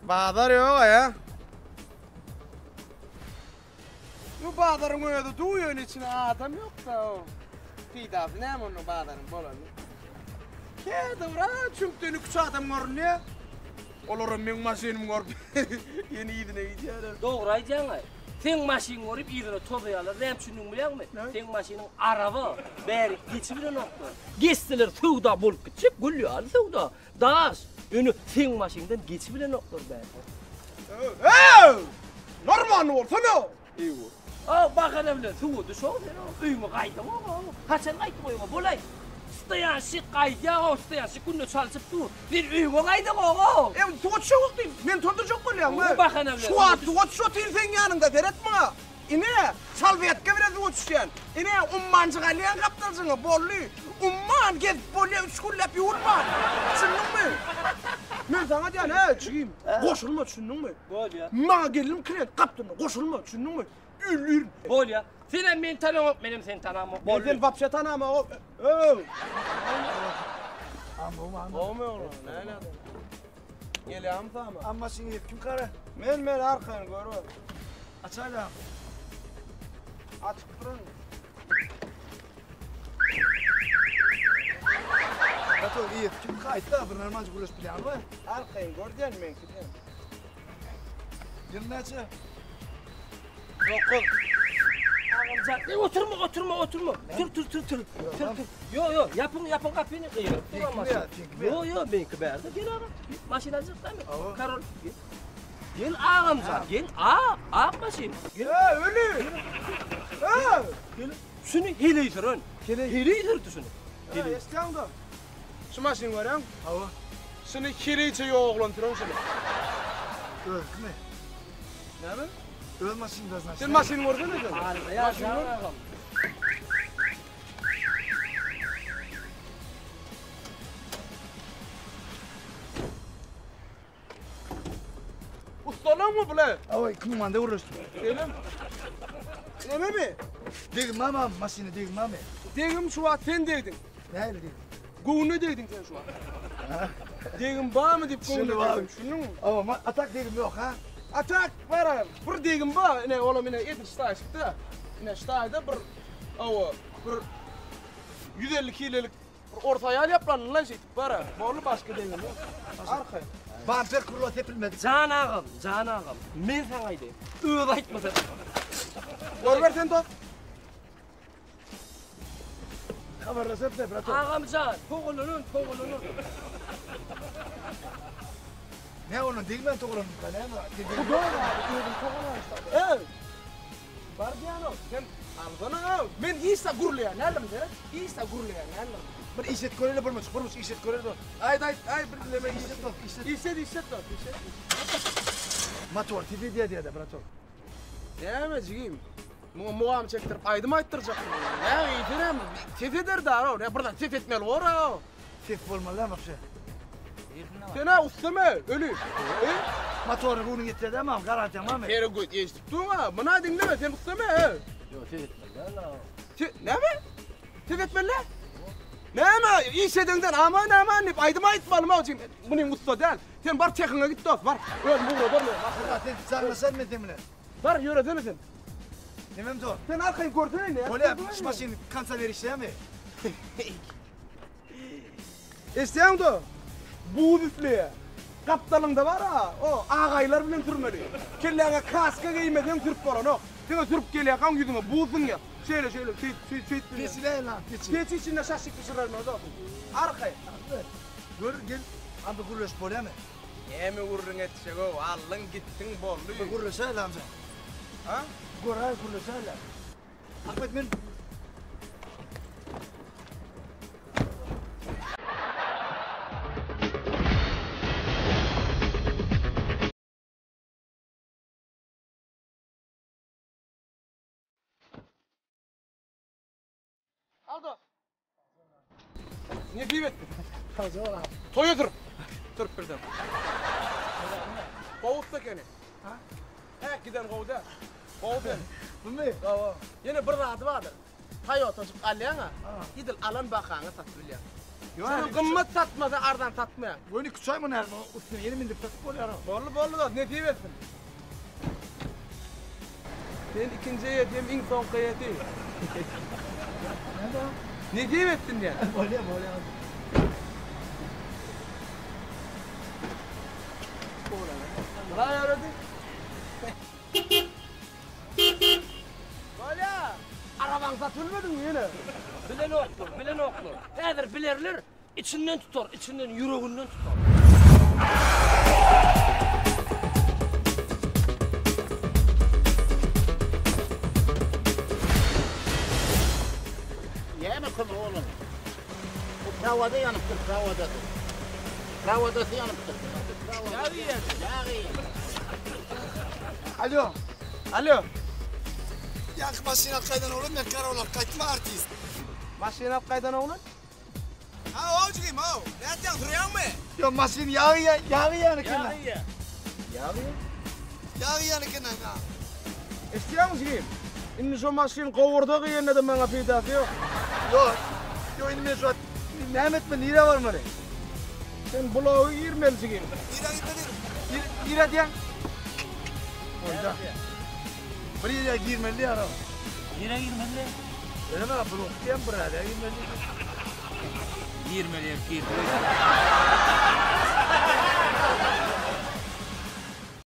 Bazar ýok aýa. Bu bazaryň özi duw ýöne içine adam ýok-da. Peýdasy näme onda bazaryň bolany? Käde bir çüňkden iki-üç adam görünýär. Olaram meň maşynymy görüp ýene yzyna gidýärler. Dogry aýdýaň-aý. Seň maşynyňy görüp yzyna tozaýarlar. Näme üçindigini bilýäňmi? Seň maşynyň araba, bärik geçibilenoklar. Geçseler söwda bolup gitjek, gül ýaly söwda. Daş, ýöne seň maşynyňdan geçibilenoklar bärik. Ew! Normalny bolsana! Ew. A bahana bilen suwa düşow sen o öýüňe gaýdaňok-ow. Haçan gaýtdyň öýüňe bolaý. Stoýanşik gaýdýa-ow, stoýanşik günde çalşyp dur. Sen öýüňe gaýdaňok-ow. Ew, suwa düşeňok diýip, meni tondurjak bolýaňmy? Bu bahana bilen Şu wagt suwa düş otyryn seň ýanyňda, seret muňa. Ine, salfetka bilen suwa düşýän. Ine, ummanjyk alýaň gapdaljyňa, boldy. Umman gezip bolýa üç günläp ýuwulman. Düşündiňmi? Men saňa diýýän, he, jigim, goşulma, düşündiňmi? Bolýa. Maňa geldim klient gapdalynda goşulma, düşündiňmi? Ölürin. Bolýa. Senem meni tanaňok, menem seni tanamok. Men seni wapşe tanamok. Öw. Gowmy oglan? Näle adam? Gelýärmi sama? Am maşyny kim kara? Men men arkaýyn görüp. Açaýla. Açyp duran. Gato iyi. Kim kaýtda bir normalny gürleşip bilýärmi? Arkaýyn gör diýen meňki diýen. Ýyl näçe? 9. Agam jan, oturma, oturma, oturma. Tur, tur, tur, tur. Tur, tur. Ýo, ýo, ýapyň, ýapyň gapyny. Gygyryp dur maşyn. Ýo, ýo, meňki bärde. Gel agam. Maşyn aljak dämi? Karol. Gel agam jan, gel. A, ak maşyn. Gel. Öli. Gel. Şuny heleý süren. Heleý sürdi şuny. Heleý. Eşitýäňmi? Şu maşyny görýäň? Hawa. Şuny heleýçe ýok oglan süren şuny. Özümi? Näme? Öz maşynda znaçt. Sen maşyny görsene sen. Maşyny gör. Agam. Ustalaňmy bule? Hawa, 2000 manda gürleşdim. Şeýlemi? Nememi? Degim mamam, maşyna degim mamy. Degim şu wagt sen degdiň. Nähili degdim? Göwnüne degdiň sen şu wagt. Degim barmy diýip göwnüne degdim, düşündiňmi? Hawa, atak degim ýok, ha? Atak bar, bir degim bar, ine olam ine edil ştaýşykda. Ine ştaýda bir, hawa, bir 150 kilelik Bir ors aýal ýaplandy lan şeýdip bara. Boldy başga degim ýok. Arkaýyn. Bamper kurla sepilmedi. Jan agam, jan agam, men saňa aýdaýyn. Özi aýtmasa. Görüber sen dost. Habarlaşarys da bratok. Agam jan, togalanan, togalanan. Ne onun degmän togalanmyka näme? Hudaý abi özüm togalansa. Ey! Bar diýýän-ow, sen alsana-ow. Men hiç zat gürleýän däldirin, seret. Hiç zat gürleýän däldirin. Bir iş et göreli bir muç, bir muç iş et göreli dost. Aýt, aýt, aý bir neme iş et dost, iş et. Iş et, iş et dost, iş et. Motor ses edýär diýýär-de, bratok. Näme jigim? Muňa mugam çekdirip aýdym aýtdyrjaksyň. Näme eýsenem ses eder dara, ne bir zat ses etmeli bor-a. Ses bolmaly däl wapşe. Sen-ä ussamy, öli. E? Motoryny göwnüň ýetýär dämi, garantiýaň barmy? Seni göt eşidip durma. Muna diňleme, sen ussamy, e? Ýok, ses etmeli däl-a. Se, näme? Ses etmeli däl? Näme, iş edeňden aman aman diýip aýdym aýtmalymy, jigim? Munyň ussa däl. Sen bar çehiňe git dost, bar. Özüm ugradaryn men. Bar, sen jaňlaşaryn men seň bilen. Bar, ýöresene sen. Nemem zor? Sen arkaýyn görsene indi. Bolýar, şu maşyny konsa berişýärmi? Eşidýäňmi dost? Buz üfleýär. Gapdalyňda bar-a, o agaýlar bilen sürmeli. Kelläňe kaska geýmeseň sürüp bolanok. Diňe sürüp gelýärkaň ýüzüňe buz siňýär. Şeýle, şeýle, şeýdip, şeýdip, şeýdip. Peçi däl lan, peçi. Peçi içinde şaşlyk bişirermiz dostum. Arkaýyn. Gör, gel, anda gürleşip bolýarmy? Näme gürrüň etjeg-ow, aldyň gitdiň boldy. Bir gürleşäýeli amca. Ha? Göräý gürleşäýeli. Ahmet men Al dost. Nesip etdi. Toý otur. Turup birden. Gowy ussa ekeni. Ha? Häk giden gowy däl. Gowy sen. Bumy? Hawa. Ýene bir zady bardyr. Toyota jyk alýaň-a, edil alan bahaňa satyp bilýäň. Şuny gymmat satmasa arzan satmaýar. Göni iki çaý muny ärmi üstüne ýene mindirip satyp bolýar. Boldy boldy dost nesip etsin. Sen ikinji eýesi hem iň soňky eýesi. Näme? Nesip etsin diýen. Bolýar bolýar. Bulaý öwredi. Bolýa. Arabaňy satylmadyňmy ýene? Bilenoklar, bilenoklar. Häzir bilerler, içinden tutar, içinden, ýüreginden tutar. Näme kömür oğlum? Bu prawada ýanypdyr, prawadasy. Prawadasy ýanypdyr. Ýag iýýär. Ýag iýýär. Alo. Alo. Ýaňky maşyn alyp gaýdan oglan men karol alyp gaýtdym artist. Maşyn alyp gaýdan oglan? Ha, o jigim, o. Nätýäň, sürýäňmi? Ýok, maşyn ýag iýýär, ýag iýýän eken. Ýag iýýär. Ýag iýýär? Ýag iýýän eken, ha. Eşidýäňmi jigim? Indi şo maşyn gowurdak iýende-de maňa peýdasy ýok. Ýok, ýok, indi men şu wagt näme etmeli, nirä barmaly? Sen bloga girmeli jigim. Nirä gitmeli? Nirä diýýäň? Oýda. Bir ýere girmeli diýýär-ow. Nirä girmeli? Öňe blok diýýän bir ýere girmeli. Girmeli ýer girdi.